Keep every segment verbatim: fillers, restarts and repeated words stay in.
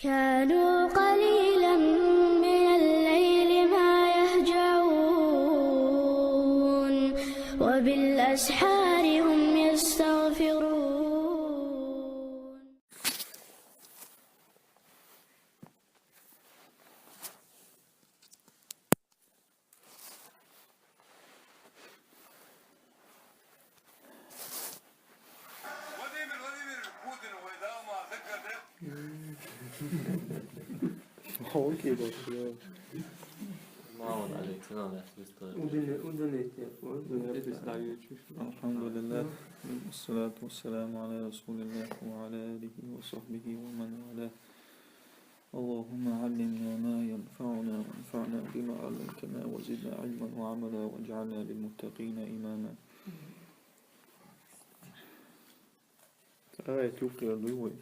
كانوا قليلا من الليل ما يهجعون، وبالأسحار هم يستغفرون. Окей, да. Мало, Алекс, надо, я чувствую. Удалить, удалить, я, вот, я представляю, чувствую. الحمد لله. الصلاة والسلام على رسول الله وعلى آله وصحبه ومن والاه. اللهم علمنا ما ينفعنا وانفعنا بما علمتنا وزدنا علما وعملا واجعلنا للمتقين إماما. Ай, тюк, я думаю.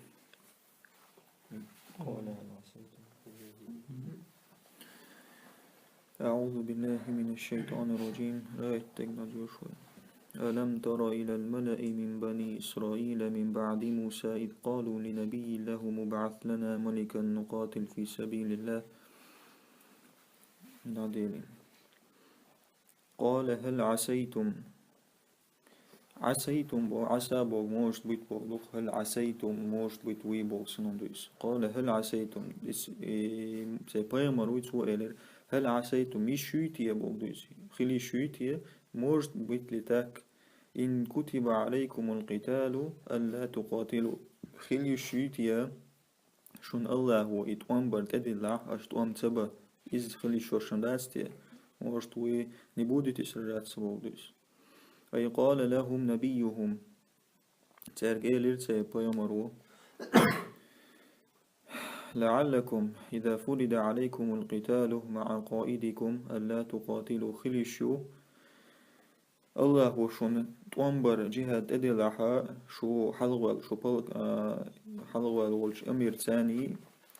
أعوذ بالله من الشيطان الرجيم. Аят тегна дюшуй. ألم تر إلى الملأ من بني إسرائيل من بعد موسى إذ قالوا لنبي لهم ابعث لنا ملكا نقاتل في سبيل الله. Надели. قال هل عسيتم. عسيتم бо, عسى бо, может быть, бо, дух, هل عسيتم, может быть, вы бо, сынон дуйс. قال هل عسيتم. Ис, э, се пайгамбар вуй, цо элир. هل عسيتم, йиш юй те бо дуйс. Хила йиш юй те, может быть ли так. إن كتب عليكم القتال ألا تقاتلوا. Хила йиш юй те, шун Аллахо и тӀом бар тӀедиллахь, аш тӀом ца ба, из хила йиш йолаш дац те, может, вы не будете сражаться бо дуйс. أي قال لهم نبيهم. Царга элир цар пайгамбар ву. لعلكم إذا فرض عليكم القتال مع قائدكم ألا تقاتلوا. Хила йиш ю, Аллахо шун тӀом бар, джихӀад тӀедиллахь, шу хьалхаваьл, шу пал-, а, хьалхаваьл волча амирцани,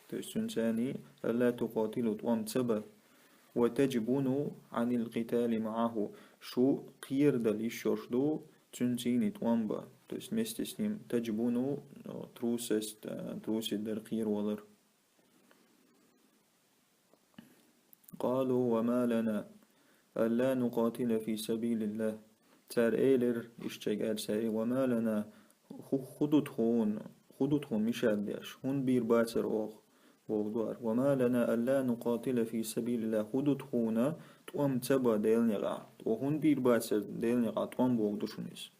то есть цунцани, ألا تقاتلوا, тӀом ца ба, وتجبنوا عن القتال معه, шу кхерадала йиш йолаш ду, цунцани тӀом ба, то есть вместе с ним, تجبنوا, а, трусость, а, трусить дар, кхеравалар. قالوا وما لنا ألا نقاتل في سبيل الله. Цар элир, иштта аьлча цар: وما لنا, хӀу-, хӀу ду тхона, хӀу ду тхона мишар деш, хӀунда бийр бацар оха, боху дуар. وما لنا ألا نقاتل في سبيل الله, хӀу ду тхона тӀом ца ба Делан некъа, тхо хӀунда бийр бацар Делан некъа тӀом, боху ду шуна иза.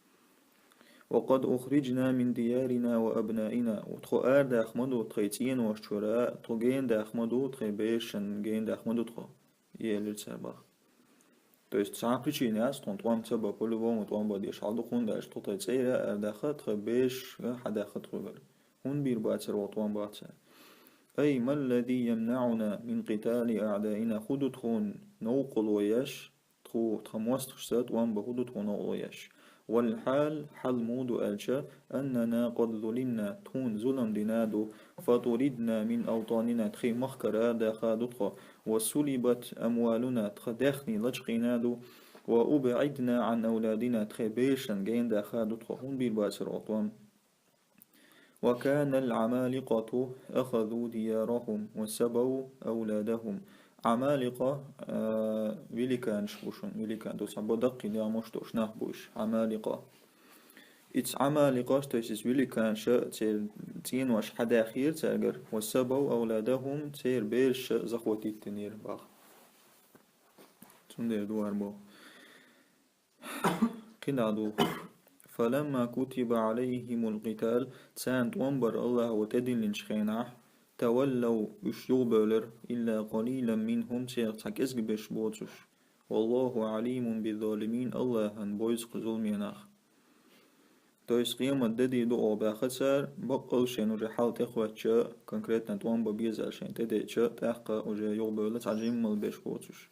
وقد أخرجنا من ديارنا وأبنائنا, тхо арадаха ма ду тхайн цӀенош чура, тхо генадаха ма ду, тхайн берашна генадаха ма ду тхо, элира цар баха. То есть цхьа причина яц тхона тӀом ца ба, по-любому тӀом ба деш хьал ду, хӀунда аьлча тхо тхайн цӀера арадаха, тхайн бераш хьадаха тхоьгара. ХӀунда бийр бацар оха тӀом, боху цар. أي ما الذي يمنعنا من قتال أعدائنا, хӀу ду тхона новкъарло еш, тхо, тхан мостагӀашца тӀом бан хӀу ду тхона новкъарло еш. والحال, хьал муха ду аьлча, أننا قد ظلمنا, тхона зулам дина ду, فطردنا من أوطاننا, тхайн махкара арадаха ду тхо, وسلبت أموالنا, тхан даьхни лачкъийна ду, وأبعدنا عن أولادنا, тхайн берашна генадаха ду тхо, хӀунда бийр бацар оха тӀом. وكان العمالقة أخذوا ديارهم وسبوا أولادهم. Ӏамаликъа, а, великанаш бу шуна, великан, то есть бо даккхий дегӀамаш долуш нах бу уьш, Ӏамаликъа. Ица Ӏамаликъаш, то есть иза великанаш, церан цӀенош хьадаьхира цаьргара, وسبوا أولادهم, церан бераш захватить динера баха. Цундела дуар бо. Кхин дӀа ду. فلما كتب عليهم القتال, царна тӀом бар Аллахо тӀедиллинчу хенахь, تولوا, уьш юхабевлира, إلا قليلا منهم, царах цхьа кӀезиг берш боцуш. والله عليم بالظالمين, Аллахьан бойзу кху зуламех нах. То есть къемат де дийр ду оха баьхна цара, баккъал шайна уже хьал тӀехӀоьттича, конкретно тӀом бан безар шайна тӀедеъча, тӀаккха уже юхабевлла цхьа жиммал берш боцуш.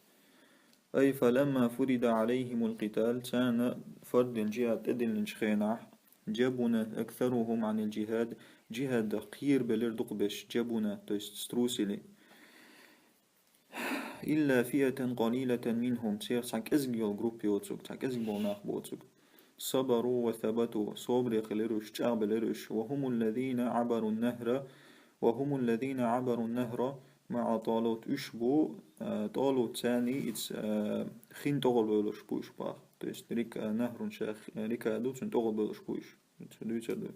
أي فلما فرض عليهم القتال, царна фард дина джихӀад тӀедиллинчу хенахь, جبن أكثرهم عن الجهاد, джихӀадах кхерабелира дукхаберш, جبن, то есть струсили. إلا فئة قليلة منهم, церах цхьа кӀезиг йолу группа йоцург, цхьа кӀезиг болу нах боцург. صبروا وثبتوا, собаре хилира уьш, чӀагӀбелира уьш. وهم الذين عبروا النهر, وهم الذين عبروا النهر مع طالوت. Уьш бу, э, ТӀалут царний иц, э, хин тӀогӀолбевлларш бу уьш бах. То есть река, э, нахрун ша, э, река ду, цун тӀогӀолбевлларш бу уьш. Цу дуьйцар ду.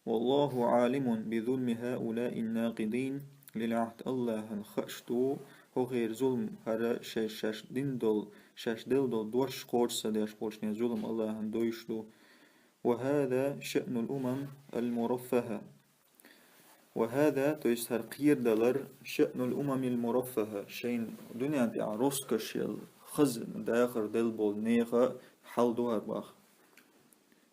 والله عالم بظلم هؤلاء الناقضين للعهد. Аллахьан хаш ду, хӀокхеран зулам, хӀара шаьш, шаьш дина долу, шаьш делла долу дош кхочуш ца деш болчеран зулам Аллахьан дойуш ду. وهذا شأن الأمم المرفهة. وهذا, то есть хӀара кхерадалар, شأن الأمم المرفهة, шайн дуьнен тӀехь роскошел хаза дахар делла болу нехан хьал ду хӀара бах.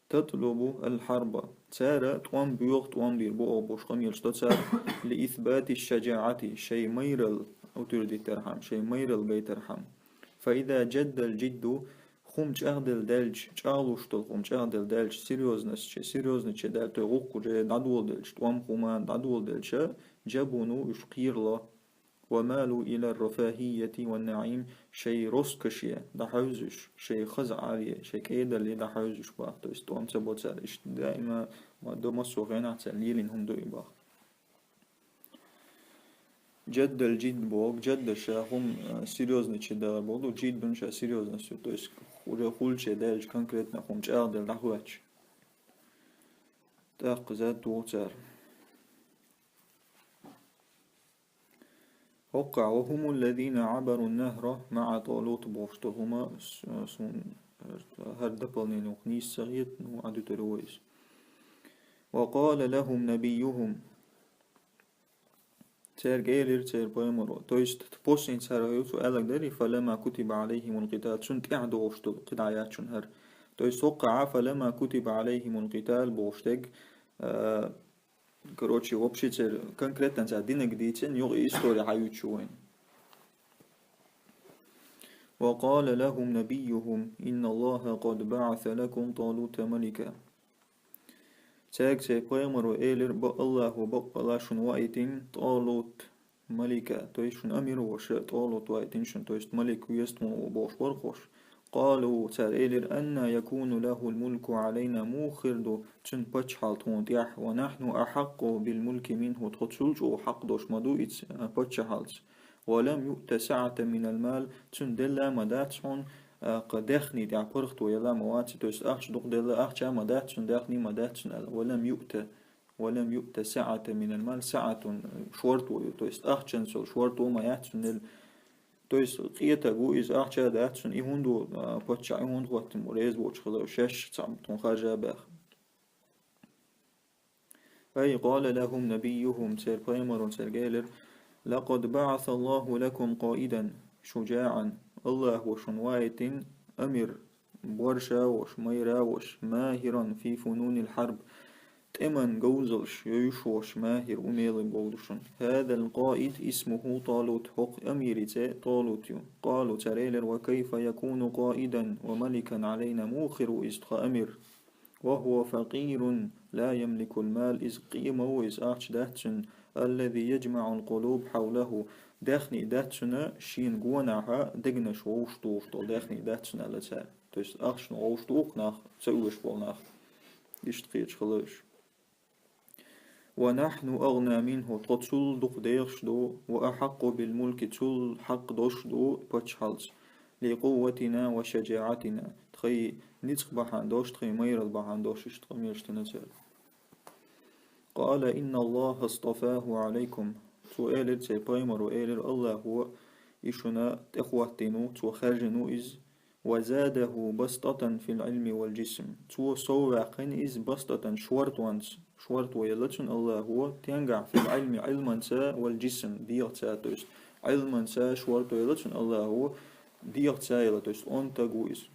تطلب الحرب. Цара тӀом боьху, тӀом бийр бу оха бохуш къамелаш до цара, لإثبات الشجاعة, шайн майралла утвердитархьама, шайн майралла гайтархьама. فإذا جد الجد, хӀума чӀагӀделла даьлча, чӀагӀлуш долу хӀума чӀагӀделла даьлча, серьёзностьче, серьёзностьче даьлча, то есть гӀуллакхче дӀадоладелча, тӀом хӀуманна дӀадоладелча, جبنوا, уьш кхерало. ومالوا إلى الرفاهية والنعيم, шайн роскоше дӀахьаьвзаш, шайн хаза Ӏаре, шайн кӀедалле дӀахьаьвзаш бах, то есть тӀом ца бо цара. Иштта даима ма-, до массо а хенахь цара лелийна хӀума ду и бах. جد الجد боху, جد ша хӀума, э, серьёзностьче дахар боху, جد ша серьёзностью, то есть уже хуьлуче даьлча конкретно хӀума чӀагӀделла дӀахӀоьттича. ТӀаккха зад туху цара. ХӀокхахь وهم الذين عبروا النهر مع طالوت бохуш долу хӀума с-, сун хӀара дополнение хӀокху нийса ца хета, ну, Ӏадуьтур ву иза. وقال لهم نبيهم. Цаьрга элира церан пайхамаро. То есть, после цара ю цу аьлларг дарий, فلما كتب عليهم القتال, цунна тӀаьхьа догӀуш долу кхидӀа яц шуна хӀара. То есть, хӀокхахь فلما كتب عليهم القتال бохуш дерг, а, короче, вообще церан конкретно цара динарг дийцина, юха и история хьаюьйцуш ю вайна. وقال لهم نبيهم إن الله قد بعث لكم طالوت ملكا. Цаьрга церан пайхамаро элира, бакъ-, Аллахо баккъалла шуна ваийтина ТӀалут малика, то есть шуна амир а волуш, ТӀалут ваийтина шуна, то есть малик веза тхуна ву бохуш бара хӀорш. قالوا, цара элира, أنى يكون له الملك علينا, муха хир ду цуьнан паччахьалла тхуна тӀехь, ونحن أحق بالملك منه, тхо цул чӀогӀа хьакъ долуш ма ду иза, а, паччахьаллица. ولم يؤت سعة من المال, цунна делла а ма дац хьуна, а, кху даьхни тӀехь паргӀато елла а ма вац, то есть ахча дукха делла, ахча а ма дац цунна, даьхни а ма дац цунна аьлла. ولم يؤت, ولم يؤت سعة من المال, سعة, шорто ю, то есть ахчанца шорто а ма яц цунна елла. То есть къетарг ву иза, ахча а дац цунна, и хӀунда ву, а, паччахь, и хӀунда хӀоттийна ву, реза воцуш хила, шаьш цхьаъ тхуна харжа а баьхна. أي قال لهم نبيهم, церан пайхамаро цаьрга элира, لقد بعث الله لكم قائدا شجاعا, Аллахо шуна ваийтина амир, борша а волуш, майра а волуш, ماهرا في فنون الحرب, тӀеман говзалш йовзуш волуш, махӀир, умелый боху шуна. هذا القائد اسمه طالوت, хӀокху амиран цӀе ТӀалут ю. قالوا, цара элира, وكيف يكون قائدا وملكا علينا, муха хир ву иза тхан амир? وهو فقير لا يملك المال, иза къе ма ву, иза ахча дац цуьнан, الذي يجمع القلوب حوله, даьхни дац цуьнан, шена гонахьа дегнаш вовшахтухуш долу даьхни дац цуьнан, аьлла цара. То есть ахчанах вовшахтуху нах, ца оьшуш болу нах. Иштта кхеташ хила уьш. ونحن أغنى منه, тхо цул дукха дехаш ду, وأحق بالملك, цул хьакъ долуш ду паччахьаллица, لقوتنا وشجاعتنا, тхайн ницкъ бахьана долуш, тхайн майралла бахьана долуш, иштта къамелаш дина цара. قال إن الله اصطفاه عليكم. Цо элира, церан пайхамаро элира, Аллахо и шуна тӀехӀоттийна ву, цо хаьржина ву иза, وزاده بسطة في العلم والجسم. Цо совваьккхина иза بسطة, шортонца, шорто елла цунна Аллахо, тенгахь في العلم, Ӏилманца, والجسم, дегӀаца, то есть Ӏилманца шорто елла цунна Аллахо, дегӀаца елла, то есть онда стаг ву иза.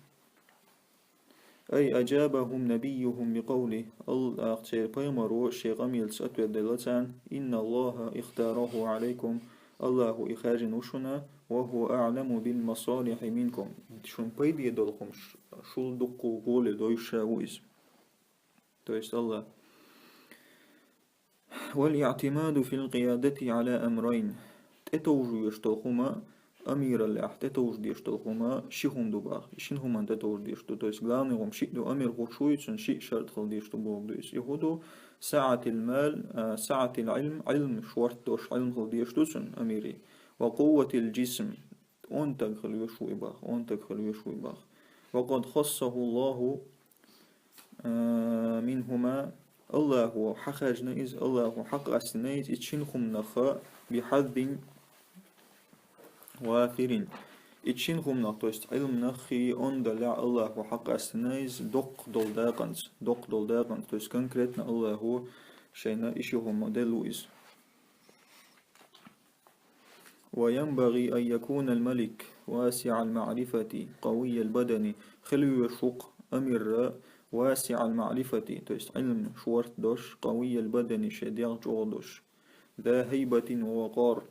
أي أجابهم نبيهم بقوله, Аллах, церан пайхамаро шен къамелаца ответ делла царна, إن الله اختاره عليكم, Аллахо и хаьржина ву шуна, وهو أعلم بالمصالح منكم, шуна пайде долу хӀумаш шул дуккха гӀоле дойуш ша ву иза. То есть Аллах. والاعتماد في القيادة على أمرين. ТӀетовжа везаш долу хӀума амираллехь тӀетовжа дезаш долу хӀума ши хӀума ду бах. И шина хӀуманна тӀетовжа дезаш ду. То есть главный хӀума шиъ ду, амир хӀун шу ю, цунна шиъ шарт хила дезаш ду бохург ду иза. И хӀун ду? سعة المال، а, سعة العلم, Ӏилма шорта долуш, Ӏилма хила дезаш ду цунна амире. وقوة الجسم, онда стаг хила везаш ву и бах, онда стаг хила везаш ву и бах. وقد خصه الله, а, منهما, Аллахо хьахаьржина иза, Аллахо хьакъастина иза, и шина хӀуманах بحظ وافر. И шина хӀуманах, то есть Ӏилманаххий, ондаллехь Аллахо хьакъастина иза доккха долу дакъанца, доккха долу дакъанца, то есть конкретно Аллахо шайна и ши хӀума делла ву иза. وينبغي أن يكون الملك واسع المعرفة قوي البدن. Хила везаш ву-кх амир واسع المعرفة, то есть Ӏилма шорта долуш, قوي البدن, шен дегӀ чӀогӀа долуш. ذا هيبة ووقار.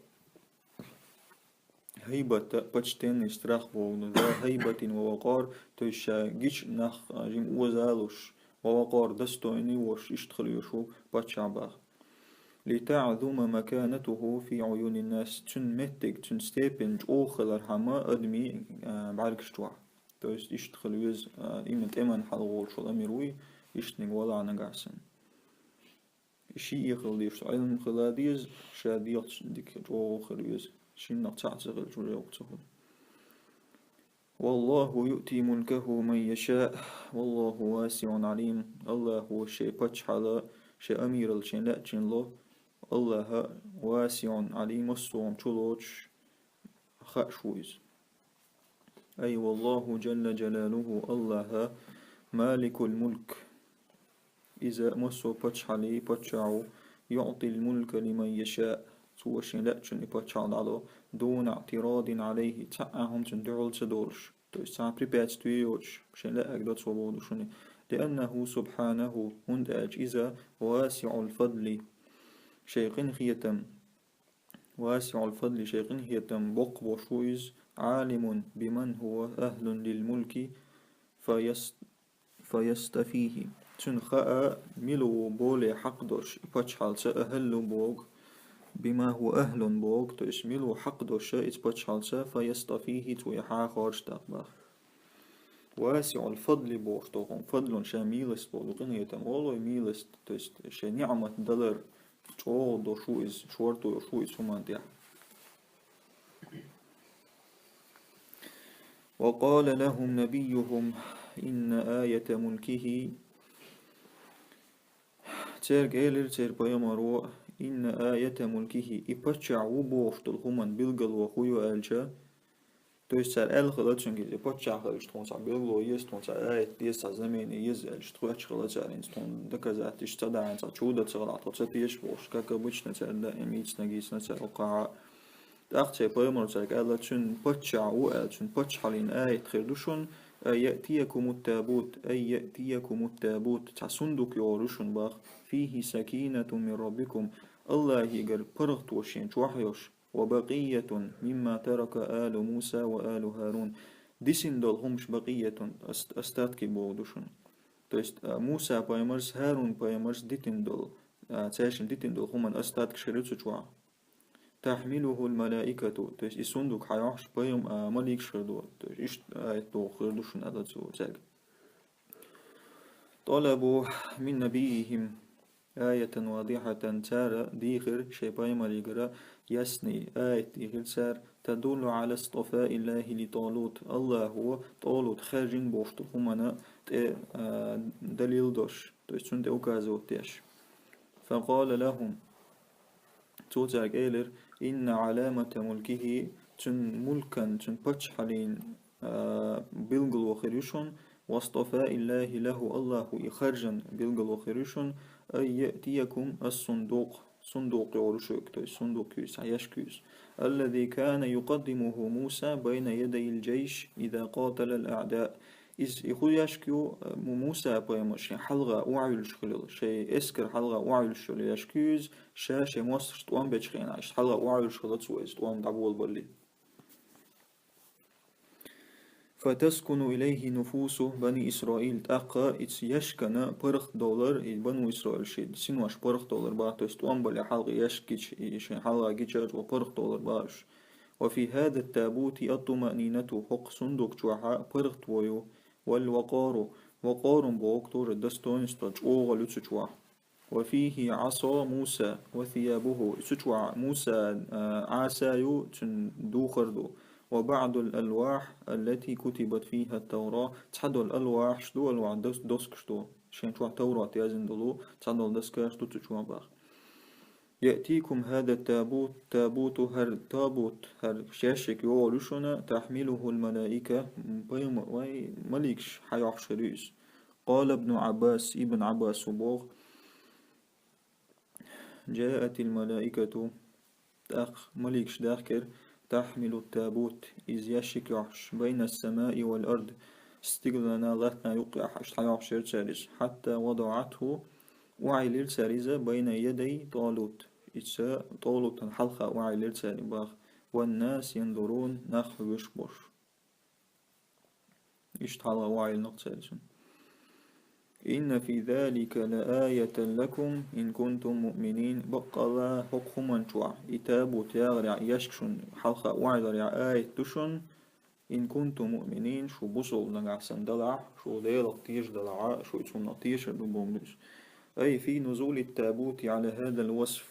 Хьайбат, почтенный, страх бохург ду. ذا هيبة ووقار, то есть ша гича нах, а, жима озалуш, ووقار, достойный волуш, иштта хила везаш ву паччахь бах. لتعظم مكانته في عيون الناس. Цуьнан меттиг, цуьнан степень чӀогӀа хилархьама адамийн, а, бӀаьргаш чохь. То есть иштта хила веза, а, именно тӀеман хьалха волуш волу амир вуй, иштаниг валахь нагахь санна. И шиъ хила дезаш, Ӏилма хила деза, ша дегӀаца дика чӀогӀа хила веза. Шиннах цхьаъ ца хилча, уже йоккха ца хуьлу. والله يؤتي ملكه من يشاء والله واسع عليم. Аллахо шен паччахьалла, шен амиралла шен лаьачунна ло. Аллахьа واسع عليم, массо а хӀума чулоцуш, хууш ву иза. أي والله جل جلاله, Аллахьа مالك الملك. Иза массо а паччахьаллий паччахь ву, يعطي الملك لمن يشاء. Цо шен лаьачунна и паччахьалла дӀало, دون اعتراض عليه, цхьа а хӀума цунна дуьхьал ца долуш. То есть цхьа а препятствие йоцуш, шен лаьа доцо бохург ду шуна. لأنه سبحانه, хӀунда аьлча иза واسع الفضل, шен къинхетам, واسع الفضل, шен къинхетам боккха болуш ву иза, عالم بمن هو أهل للملك فيس-, فيصطفيه. Цуьнан хаа, мила ву более хьакъ долуш и паччахьаллица, أهل боху, بما هو أهل боху, то есть мила ву хьакъ долуш иза паччахьаллица, فيصطفيه, цо и хьахоржу тӀаккха бах. واسع الفضل бохуш долу хӀума, фадлун ша милость боху, къинхетам олу вай милость, то есть шен ниӀмат далар, чӀогӀа долуш ву иза, шорто йолуш ву иза хӀуманна тӀехь. وقال لهم نبيهم إن آية ملكه. Цаьрга элира церан пайхамаро, إن آية ملكه, и паччахь ву бохуш долу хӀуманна билгало хӀун ю аьлча, то есть цара аьлла хилла цуьнга, иза паччахь хиларх тхуна цхьа билгало еза, тхуна цхьа аят деза, цхьа знамение еза аьлча, тхоьца хилла цара хӀинца тхуна доказательстваш ца даьхьна, цхьа чудо ца хилахь, тхо ца теша бохуш, как обычно, цара даим йийцина-гийцина цара хӀокхахь. ТӀаккха церан пайхамаро цаьрга аьлла, цуьнан паччахь ву аьлла, цуьнан паччахьаллин аят хир ду шуна, أن يأتيكم التابوت, أن يأتيكم التابوت, цхьа сундук йогӀур ю шуна бах, فيه سكينة من ربكم, Аллахьигара паргӀато шен чохь йолуш, وبقية مما ترك آل موسى وآل هارون. Дисина долу хӀумаш, بقية, ост-, остатки бохург ду шуна. То есть, а, Муса пайхамарс, ХӀарун пайхамарс дитина долу, а, цаьршинна дитина долу хӀуманна остаткаш хир ю цу чохь. تحمله الملائكة, то есть и сундук хьайохьуш пайхам-, а, маликаш хир ду. То есть иштта аят дохуш хир ду шуна аьлла цо цаьрга. طلبوا من نبيهم آية واضحة, цара дийхира шайн пайхамарегара ясный аят дийхира цара, تدل على اصطفاء الله لطالوت, Аллахо ТӀалут хаьржина бохуш долу хӀуманна тӀе, а, далил долуш, то есть цунна тӀе указывать деш. فقال لهم, цо цаьрга элира, إن علامة ملكه, цуьнан мулкан, цуьнан паччахьаллин, а, билгало хир ю шуна, واصطفاء الله له, Аллахо и харжина билгало хир ю шуна, أن يأتيكم الصندوق, сундукъ йогӀур ю шуьга, то есть сундукъ ю иза, яьшка ю иза, الذي كان يقدمه موسى بين يدي الجيش إذا قاتل الأعداء. Иза и хӀун яьшка ю, Му-, Муса пайхамар шен хьалха охьавуьллуш хилла, шайн эскар хьалха охьавуьллуш йолу яьшка ю иза, ша шен мостагӀчу тӀом бечу хенахь, иштта хьалха охьавуьллуш хилла цо иза тӀом дӀаболабале. فتسكن إليه نفوس بني إسرائيل, тӀаккха иза яьшкана паргӀатдовлар, и Бану Исраил шайн синош паргӀатдовлар бах, то есть тӀом бале хьалха яьшка гича, и шайн хьалха гича чӀогӀа паргӀатдовлар бах уьш. وفي هذا التابوت الطمأنينة, хӀокху сундук чохь паргӀато ю, والوقار, وقار боху тоже достоинство, чӀогӀа ю цу чохь. وفيه عصا موسى وثيابه, цу чохь Муса, а, Ӏаса ю, цуьнан духар ду. وبعض الألواح التي كتبت فيها التوراة, цхьадолу алвахьаш ду, алвахь дос-, доскаш ду. Шен чохь Таврат яздина долу цхьадолу доскаш ду цу чохь боху. يأتيكم هذا التابوت, табуту, хӀара табут, хӀара ящик йогӀур ю шуна, تحمله الملائكة, пайхамар, вай, маликаш хьайоккхуш хир ю иза. قال ابن عباس, Ибн Ӏаббаса боху, جاءت الملائكة, тӀаккха маликаш даьхкира, تحمل التابوت, иза ящик йоккхуш, بين السماء والأرض, стиглана, латтана юккъехь, иштта хьайоккхуш яра цара иза, حتى وضعته, охьайиллира цара иза, بين يدي طالوت, иза ТӀалутан хьалха охьайиллира цара боху, والناس ينظرون, нах хьоьжуш болуш. Иштта хьалха охьайиллина-кх цара иза. إن في ذلك لآية لكم إن كنتم مؤمنين. Баккъалла хӀокху хӀуманна чохь, и табут ягӀарехь, и ящик шуна хьалха охьайилларехь аят ду шуна, إن كنتم مؤمنين, шу бусалба нагахь санна далахь, шу Делах тешаш далахь, шу и цунах тешар ду боху иза. أي في نزول التابوت على هذا الوصف.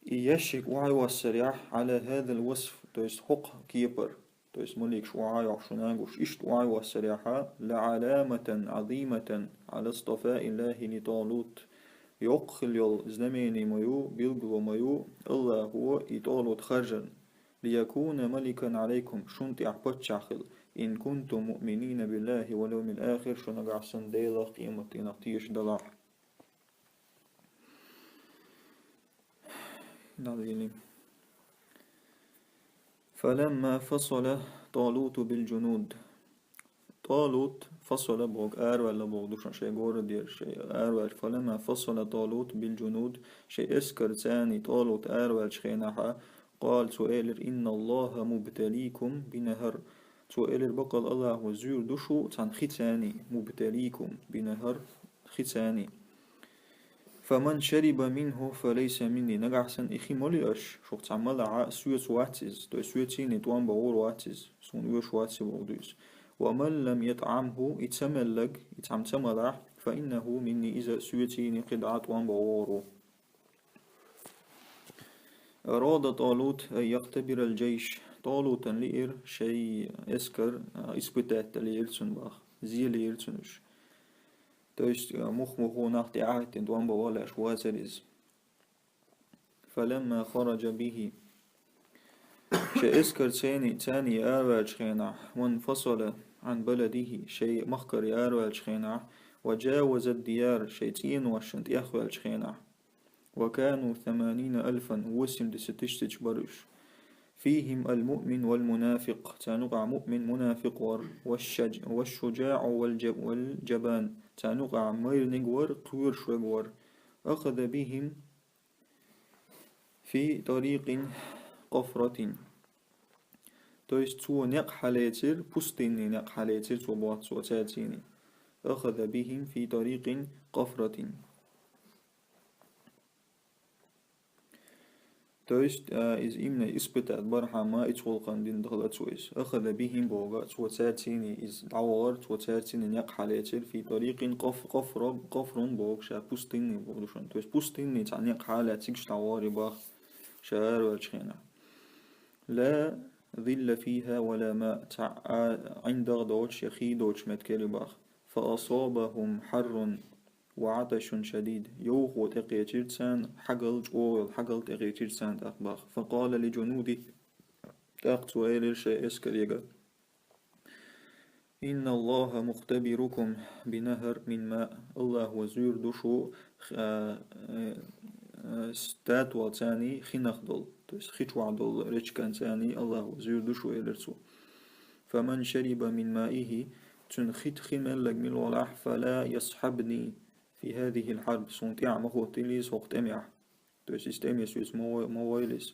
И ящик охьайоссарехь, على هذا الوصف, то есть хӀокху кепара, то есть маликаш охьайохьуш шуна гуш, иштта охьайоссарехь, لعلامة عظيمة على اصطفاء الله لطالوت. Йоккха хилла йолу знамени ма ю, билгало ма ю, АллахӀа и ТӀалут харжарна, ليكون ملكا عليكم, шуна тӀехь паччахь хила, إن كنتم مؤمنين بالله واليوم الآخر, шу нагахь санна Делах, къематдийнах тешаш далахь. Далла йили. فلما فصل طالوت بالجنود. ТӀалут, фасала боху, араваьлла боху ду шуна, шайн городера, шайн араваьлла. فلما فصل طالوت بالجنود, шайн эскарца цхьаьний ТӀалут араваьллачу хенахь, قال, цо элира: إن الله مبتليكم بنهر. Цо элира: баккъалла АллахӀа зуьйр ду шу цхьана хица цхьаьний, مبتليكم بنهر, хица цхьаьний. فمن شرب منه فليس مني. Нагахь санна и хи молий аша, шух цхьамма малахь, соьца вац иза, то есть соьцаний тӀом бан вогӀур вац иза, суна оьшуш вац и боху ду иза. ومن لم يطعمه, и ца мелларг, и цхьамма ца малахь, فإنه مني, иза соьцаний кхидӀа тӀом бан вогӀур ву. أراد طالوت أن يختبر الجيش. ТӀалутан лиира шайн эскар, а, испытать дан лиира цунна боху, зен лиира цунна уьш. То есть, а, мух-муха нах тӀе а хӀиттина, тӀом бан валлалц вацара иза. فلما خرج به. Шайн эскарца цхьаьний, цхьаьний араваьллачу хенахь, وانفصل عن بلده, шайн махкара араваьллачу хенахь, وجاوز الديار, шайн цӀеношна тӀехваьллачу хенахь. وكانوا ثمانين ألفا, восемьдесят тысяч бара уьш. فيهم المؤمن والمنافق, царна юкъахь муъмин, мунафикъ вара, والشج-, والشجاع والج-, والجبان, царна юкъахь майраниг вара, кхоьруш верг вара. أخذ بهم في طريق قفرة. То есть цо некъ хьалецира, пустынный некъ хьалецира цо, боху, цо цаьрца цхьаьний. أخذ بهم في طريق قفرة. То есть, а, иза именно испытать бархьама, и цхьа гӀуллакх дина хилла цо иза. أخذ بهم боху, цо цаьрца цхьаьний иза дӀавахара, цо цаьрца цхьаьний некъ хьалецира, في طريق قف-, قفر-, قفر боху, ша пустынный боху ду шуна. То есть пустынный цхьа некъ хьалаьцна, цига дӀавахара боху, ша араваьллачу хенахь. لا ظل فيها ولا ماء, цхьа а, ӀиндагӀ доцуш я хи доцуш меттиг яра боху. فأصابهم حر وعطش شديد. Йовхо тӀекхечира царна, хьагал, чӀогӀа йолу хьагал тӀекхечира царна тӀаккха боху. فقال لجنوده, тӀаккха цо элира шайн эскарега: إن الله مختبركم بنهر من ماء. АллахӀа зуьйр ду шу, а, а, а, статуяца цхьаьний хинах долу, то есть хи чохь долу речканца цхьаьний АллахӀа зуьйр ду шу, элира цо. فمن شرب من مائه, цуьнан хи, хи мелларг мила валахь, فلا يصحبني في هذه الحرب, суна тӀаьхьа ма хӀоттийла иза хӀокху тӀамехь. То есть иза тӀаме соьца ма вой-, ма войла иза.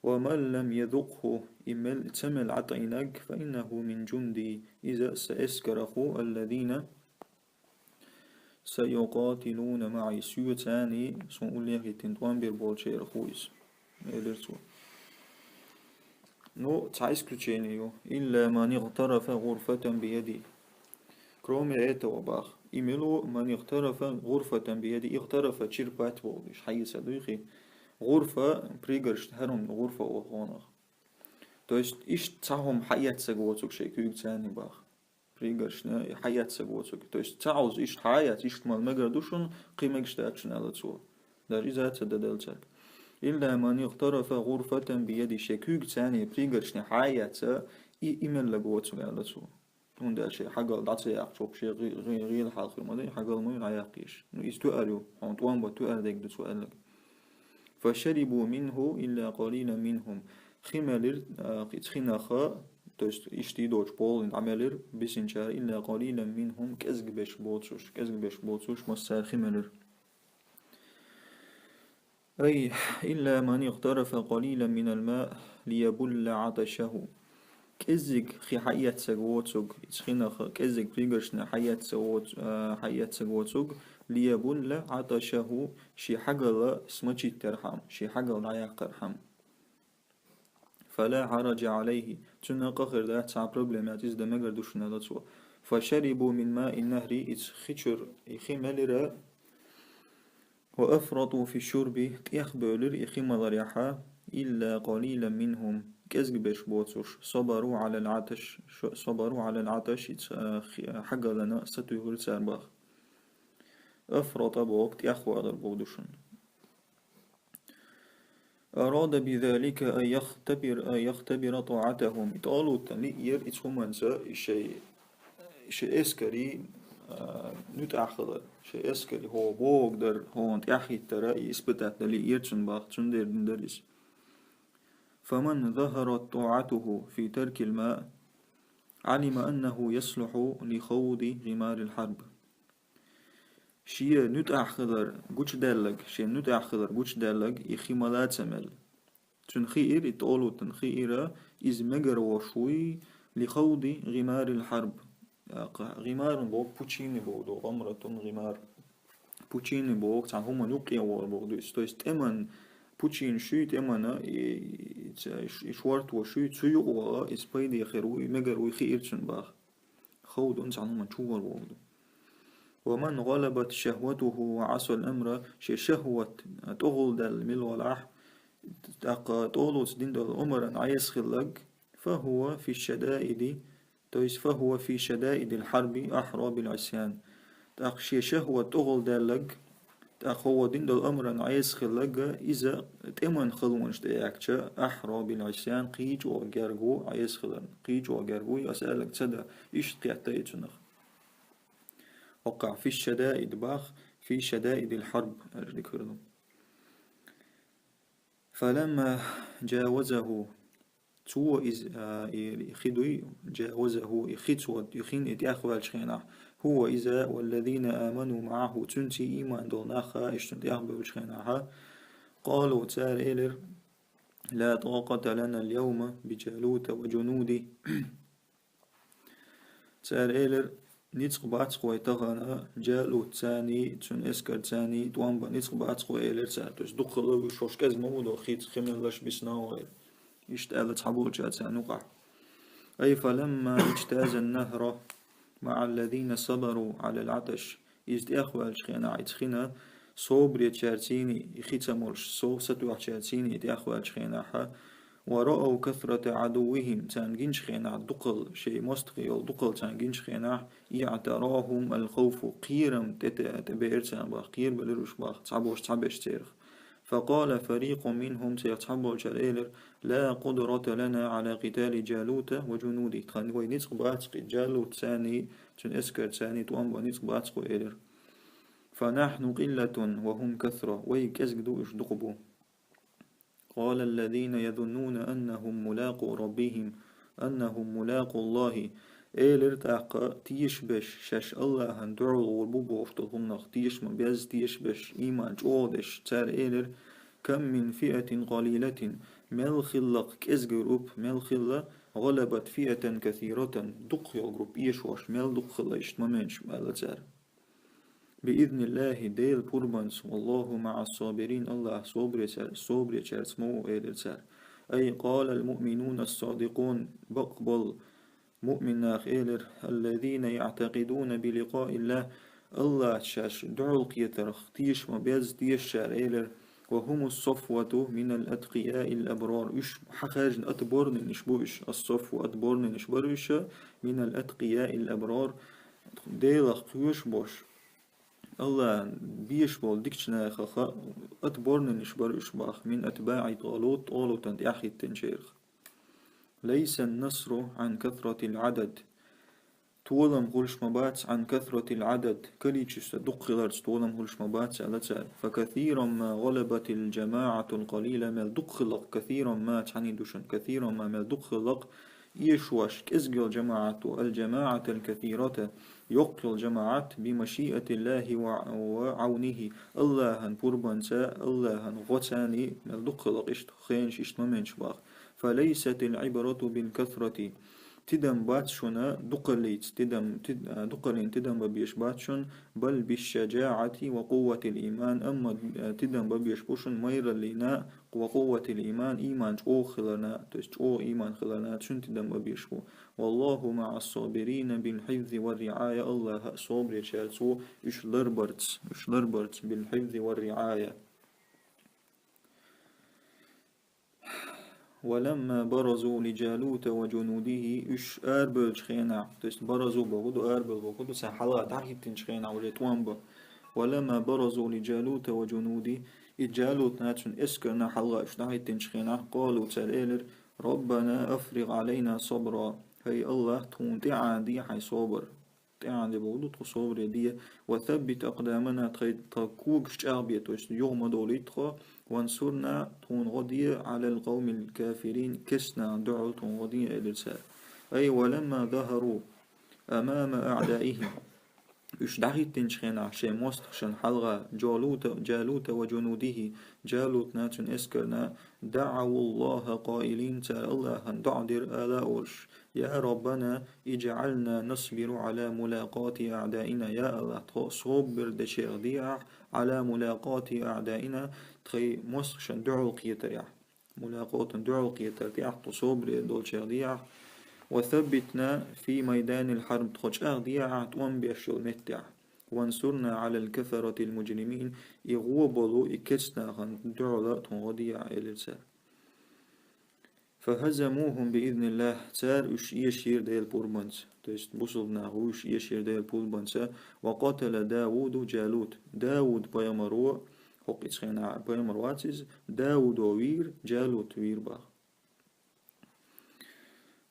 ومن لم يذقه, и мел-, ца мелла Ӏа тӀаьхьинарг, فإنه من جندي, иза сан эскарах ву, الذين سيقاتلون معي, соьца цхьаьний, суна уллехь хӀиттина тӀом бийр болчарах ву иза, элира цо. Ну, цхьа исключение ю. «Илля ман игътарафа гъурфатан биядихи». Кроме этого, бах. И мила ву, «ман игътарафа гъурфатан биядихи». Игътарафа чирпат боху, иштта хьаэца дуй хи. Гъурфа, пригоршни, хӀара хӀума гъурфа олу хьуна. То есть, иштта цхьа хӀума хьаэццаг воцург шен куьйга царний, бах. Пригоршни хьаэццаг воцург. То есть, цхьа Ӏовза иштта хьаэца, иштта мала мегар ду шуна, кхин мегаш дац шуна аьлла цо. Даже иза а ца дадала цаьрга. «Илля ман игътарафа гъурфатан биядихи», шен куьйга царний пригоршни хьаэца, и, и меллаг воцург аьлла цо. ХӀунда аьлча шен хьагал дӀа ца яккхачохь, шен гӀи-, гӀи-, гӀийла хьал хир ма дай, хьагал ма ю дӀаяьккхийша. Ну, иза тоьар ю, хьуна тӀом бан тоьар дерг ду цо аьлларг. «Фашарибу минху илля къалилан минхум». Хи мелира, а, кхин цхьа хинах, то есть иштта долчу полдина дӀамелира бисинчара, «илля къалилан минхум», кӀезиг беш боцуш, кӀезиг беш боцуш, массара хи мелира. Ай, «илля ман игътарафа къалилан минал маъ лиябулля Ӏаташаху». КӀезиг хи хьаэццаг воцург, иштта хинах кӀезиг пригоршни хьаэццаг воц-, а, хьаэццаг воцург, «лиябулля Ӏаташаху», шен хьагал смочить ярхьама, шен хьагал дӀаяккхархьама. «Фала хьараджа Ӏалайхи». Цунна къа хир дац, цхьа проблема яц, иза дан мегар ду шуна аьлла цо. «Фашарибу мин маин нахри», иштта хи чуьра и хи мелира, «ва афрату фи шурби», тӀехбевлира и хи маларехь, «илля къалилан минхум», кӀезиг беш боцуш, «сабару Ӏалал Ӏаташ», ш-, «сабару Ӏалал Ӏаташ», иштта, а, хи-, хьагална сатуьйхира цара, бах. «Афрата» бохург тӀехвалар бохург ду шуна. «Арада бизалика ан яхтабир-, ан яхтабира тӀаӀатахум». И ТӀалута лиъера иза хӀуманца и шайн, шайн эскарийн, а, нуьтӀахь хилар, шайн эскарийн хӀокху бохург дар, хӀокхунна тӀаьхьахӀиттар и испытать дан лиъера цунна, бах, цундела дина дара иза. «Фаман захарат тӀаӀатуху фи таркил маъ, Ӏалима аннаху яслухьу ли хавди гӀимарил хьарб». Шен нуьтӀахь хилар гучудаьлларг, шен нуьтӀахь хилар гучудаьлларг и хи мала ца мел. Цуьнан хиира, и ТӀалутан хиира, иза мегар волуш вуй, ли хавди гӀимарил хьарб. ТӀаккха гӀимарун бохург пучины бохург ду, гӀамратун гӀимар. Пучины бохург цхьана хӀуманна юккъе вогӀур бохург ду иза. То есть тӀеман пучины шуй, тӀемана и, и, и, и шорто шуй, цу юкъа ваха, иза пайде хир вуй, мегар вуй хиира цунна, бах. Хавдун цхьана хӀуманна чувар бохург ду. «Ва ман гӀалабат шахватуху ва Ӏасал амра», шен шахват тӀогӀулдаьлла мила валахь, тӀаккха ТӀалута дина долу омрана Ӏеса хилларг, «фахува фи шадаиди», то есть «фахува фи шадаидил хьарби ахьра бил Ӏисян». ТӀаккха шен шахват тӀогӀулдаьлларг, тӀаккха хӀокхо дина долу омрана Ӏеса хилларг, иза тӀеман халонаш тӀеяьккхича, ахьра бил Ӏисян, кхин чӀогӀа герга ву Ӏеса хиларна, кхин чӀогӀа герга ву, аса аьлларг ца дан, иштта кхетта и цунах. ХӀокхахь «фи шадаид» бах, «фи шадаидил хьарб» аьлла дикарла. «Фаламма джавазаху». Цо иза, а, и, и хи дуй, джавазаху, и хи цо, и хин и тӀехваьллачу хенахь. «Хува иза валлазина аману маӀаху», цуьнца ийман долу нах а, иштта тӀехбевллачу хенахь. «Къалу», цара элира: «Ла тӀакъата лана ал-явма би Джалута ва джунуди». Цара элира: «Ницкъ бац вай тахана Джалутцаний, цуьнан эскарцаний, тӀом бан ницкъ бац вай», элира цара. То есть дукха хилла вуьш, хӀорш кӀезиг ма ву доху хица хи меллаш бисна вай. Иштта аьлла цхьаболчара царна юкъахь. «Ай фаламма иджтаза ан-нахра маӀа аллазина сабару Ӏалал Ӏаташ». Иза тӀехваьллачу хенахь, иза хина собаречаьрцийний, и хи ца молуш, со-, сатоьхначаьрцийний тӀехваьллачу хенахь, «ва раав касрата Ӏадуввихим», царна гинчу хенахь дукхал, шайн мостагӀий йолу дукхал царна гинчу хенахь, «иӀтарахум ал-хавфу», кхерам тӀе, тӀе, тӀебеара царна бах, кхерабелира уьш бах, цхьаболуш цхьаберш церах. «Факъала фарикъун минхум», церах цхьаболчара элира: «Ла къудрата лана Ӏала къитали Джалута ва джунуди». Тхан вай ницкъ бац кхин Джалутцаний, цуьнан эскарцаний тӀом бан ницкъ бац кху, элира. «Фанахьну къиллатун ва хӀум касра», вай кӀезиг ду, уьш дукха бу. «Къала аллазина язуннуна аннахум мулакъу раббихим, аннахум мулакъу Аллахи», элира тӀаккха тешабеш, шаьш Аллахьан дуьхьал гӀур бу бохуш долу хӀуманах тешам беза, тешабеш, ийман чӀогӀа деш, цара элира: «Кам мин фиатин къалилатин», мел хилла кӀезиг группа, мел хилла, «гӀалабат фиатан касиратан», дукха йолу группа эшош, мел дукха хилла иштта моменташ, аьлла цара. «Би изниллахи», Делан пурбанца, «валлаху маӀа ас-сабирин», Аллахь собаречаьр-, собаречаьрца ма ву, элира цара. أي قال المؤمنون الصادقون, бакъ бола муъмин нах элира, الذين يعتقدون بلقاء الله, Аллахӏ шаьш дуьхьал кхетарх теша ма безза тешачара элира, وهم الصفوة من الأتقياء الأبرار. Уьш хьахаьржина отборненаш бу уьш, الصفوة отборненаш бара уьш, من الأتقياء الأبرار, Делах кхоьруш болуш, Аллахӏан безаш болу дикачу нахах отборненаш бара уьш боху, من أتباع طالوت, ТӀалутан тӀаьхьахӀиттинчарах. ليس النصر عن كثرة العدد. Толам хуьлуш ма бац, عن كثرة العدد, количество дукха хиларца толам хуьлуш ма бац, аьлла цара. فكثيرا ما غلبت الجماعة القليلة, мел дукха хиллакх, كثيرا ما, цхьаьний ду шуна, كثيرا ما, мел дукха хиллакх, эшош кӀезиг йолу жамаӀат ву, الجماعة الكثيرة, йоккха йолу жамаӀат, بمشيئة الله وع-, وعونه, Аллахӏан пурбанца, Аллахӏан гӀоцаний, мел дукха хиллакх иштта хенаш, иштта моменташ боху. فليست العبرة بالكثرة. Тидам бац шуна дукхаллица, тидам, тид-, а, дукхаллин тидам бан безаш бац шуна, بل بالشجاعة وقوة الإيمان, амма, а, тидам бан безаш бу шуна майраллина, وقوة الإيمان, ийман чӀогӀа хиларна, то есть чӀогӀа ийман хиларна, цуьнан тидам бан безаш бу. والله مع الصابرين بالحفظ والرعاية, Аллахӏ собаречаьрца ву уьш ларбарца, уьш ларбарца, بالحفظ والرعاية. ولما برزوا لجالوت وجنوده, уьш арабевллачу хенахь, то есть баразу боху ду, арабевлла боху ду, цара хьалха дӀахӀиттинчу хенахь уже тӀом бан. ولما برزوا لجالوت وجنوده, и Джалутна цуьнан эскарна хьалха уьш дӀахӀиттинчу хенахь, قالوا, цара элира, ربنا أفرغ علينا صبرا, хӀай Аллахь, тхуна тӀеӀаде хьайн собар. ТӀеӀаде боху ду, тхо собаре де. وثبت أقدامنا, тхай, тхан когаш чӀагӀбе, то есть юха ма довлийта тхо, وانصرنا, тхуна гӀо де, على القوم الكافرين, керстанашна дуьхьал тхуна гӀо де, элира цара. أي ولما ظهروا أمام أعدائهم. Уьш дӀахӀиттинчу хенахь шайн мостагӀашна хьалха, جالوت, جالوت وجنوده, Джалутна цуьнан эскарна, دعوا الله قائلين, цара Аллахьан доӀа дира ала а волуш, يا ربنا اجعلنا نصبر على ملاقاة أعدائنا, я Аллахь, тхо собар дечех де ахь, على ملاقاة أعدائنا, тхайн мостагӀашна дуьхьал кхетарехь. Мулакъатан дуьхьал кхетар тӀехь тхо собаре долчех де ахь. وثبتنا في ميدان الحرب, тхо чӀагӀ де ахь тӀом беш йолу меттехь. وانصرنا على الكفرة المجرمين, и гӀо болу, и керстанашна дуьхьал тхуна гӀо де ахь, элира цара. فهزموهم بإذن الله, цара уьш эшийра Делан пурбанца, то есть бусулба нах ву уьш эшийра Делан пурбанца. وقتل داود جالوت, Дауд пайхамаро, хӀокху ицкъена пайхамар вац иза, Даудо вийра, Джалут вийра боху.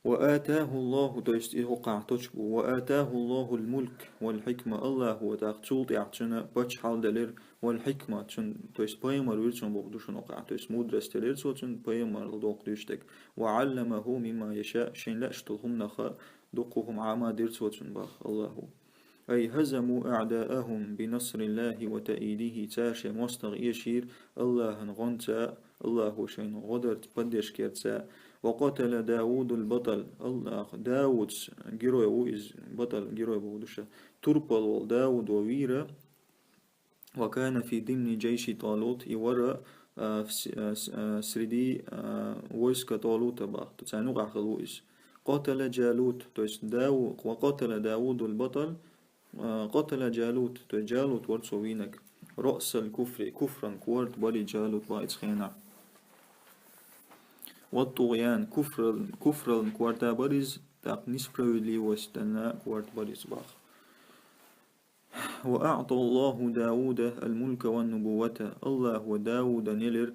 وآتاه الله, то есть и хӀокхахь точка бу, وآتاه الله الملك والحكمة, Аллахо тӀаккха цул тӀаьхьа цуьнан паччахьалла делира, والحكمة, цуьнан, то есть пайхамар вира цунна боху ду шуна хӀокхахь, то есть мудрость делира цо цунна, пайхамаралла доккху дуьйцу дерг. وعلمه مما يشاء, шайна лаьаш долу хӀуманах дуккха хӀума Ӏама дира цо цунна боху Аллахо. أي هزموا أعداءهم بنصر الله وتأييده, цара шайн мостагӀа эшийра Аллахьан гӀонца, Аллахо шайна гӀо дарца, поддержка ярца. وقتل داود البطل, Аллах, Даудс герой ву иза, батал герой боху ду ша, турпал волу Даудо вийра, وكان في ضمن جيش طالوت, и вара, а, в с-, а, с-, а, среди, а, войска ТӀалута боху, царна юкъахь хилла ву иза. قتل جالوت, то есть Дау-, وقتل داود البطل, а, قتل جالوت, то есть Джалут вара цо вийнарг. رأس الكفر, куфран корта бара иза Джалут боху ицкъена. والطغيان, куфрал-, куфралан корта бара иза, тӀаккха несправедливостьан корта бара иза боху. وأعطى الله داود الملك والنبوة, Аллахо Даудана елира,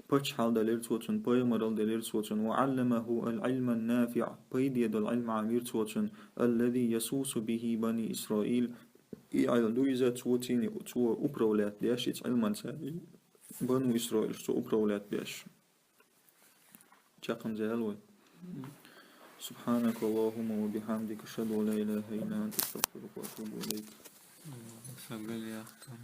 паччахьалла делира цо цунна, пайхамаралла делира цо цунна, وعلمه العلم النافع, пайде долу Ӏилма Ӏамийра цо цунна, الذي يسوس به بني إسرائيل, и Ӏилма ду иза, цо цуьнан, цо управлять деш, иза Ӏилманца бану Исраилаш цо управлять деш. Чаккханза аьлла вай. سبحانك اللهم وبحمدك، أشهد أن لا إله إلا أنت، أستغفرك وأتوب إليك. Сагал яхтам.